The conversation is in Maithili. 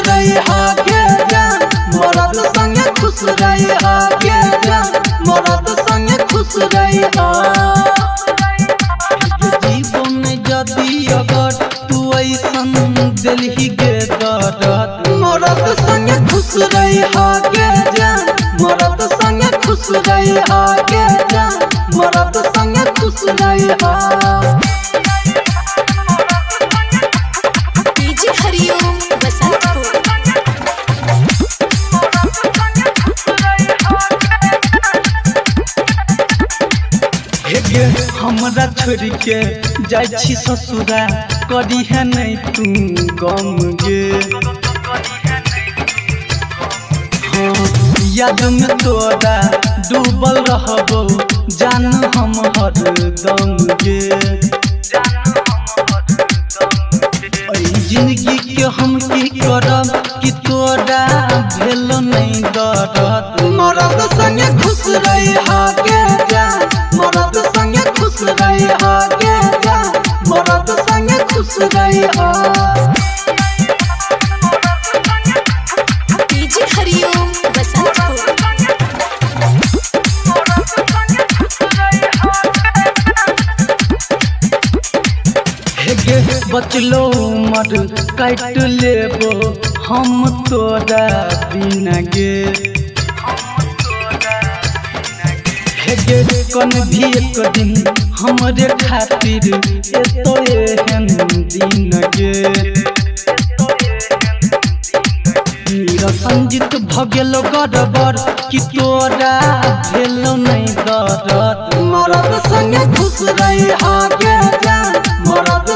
रही गे जान, मरद संगे खुश रही गे जान, मरद संगे खुश रही। जीवन यदि अगर तू ऐसन दिलही गे दर्द, मरद संगे खुश रही गे जान, मरद संगे खुश रही गे जान, मरद संगे खुश रही। डीजे हरिओम बसंतपुर। हे हमरा छोड़ के जाइ छी ससुरा, करी है नहीं तू गम गे। हाँ, याद में तोरा डूबल रहबो जान हम हरदम गे। जिंदगी के हम की करब कि तोरा भेल नहीं दर्द, मरद संगे खुश रही गे जान, मरद संगे खुश रही गे जान, मरद संगे खुश रही। डीजे हरिओम बसंतपुर। बचलो उमर काट लेबो हम तोरा बिना गे। हे कन भी एक दिन हमरे खातिर एतो एहन दिन गे। संजित भ गेलो गड़बड़ कि तोरा भेल नहीं दर्द, मरद संगे खुश रही गे जान, मरद